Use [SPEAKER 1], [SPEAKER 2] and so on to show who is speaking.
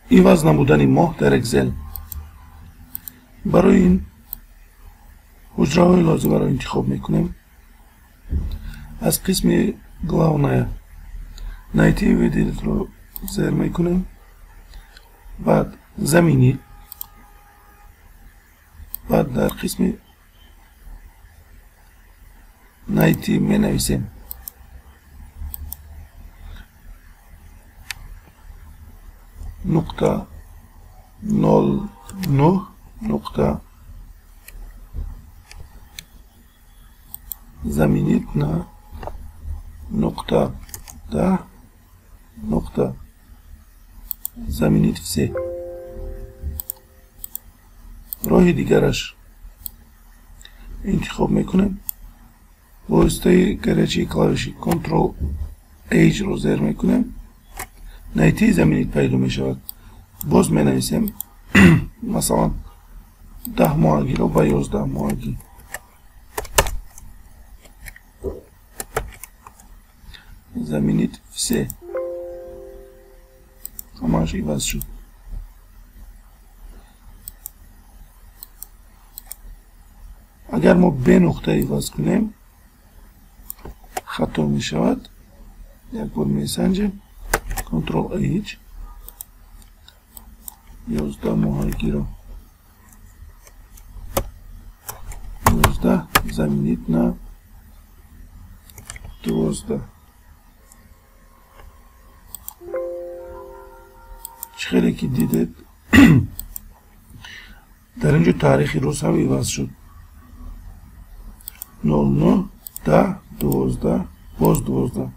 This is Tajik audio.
[SPEAKER 1] Иваз намудани моҳ дар Excel. Барои ин ҳуҷраҳои лозимаро интихоб мекунем. Аз қисми главная найти выделить-ро зер мекунем. Баъд заменить. Баъд дар қисми найти менависем. Нуқта нол нӯҳ нуқта заменить на нуқта даҳ нуқта заменить все. Роҳи дигараш интихоб мекунем. Бо воситаи горячей клавиши Ctrl H ро зер мекунем. Найти заменить пайдо мешавад. Боз менависем масалан 10 моҳагиро ба 11 моҳагӣ. Заменить все. Ҳамааш иваз шуд. Агар мо бе нуқта иваз кунем хато мешавад. Як бор месанҷем. Ctrl H 11 моҳагиро 11 заменить на 12. Чӣ хеле ки дидед, дар ин ҷо таърихи рӯз ҳам иваз шуд. 09 10 12 боз 12.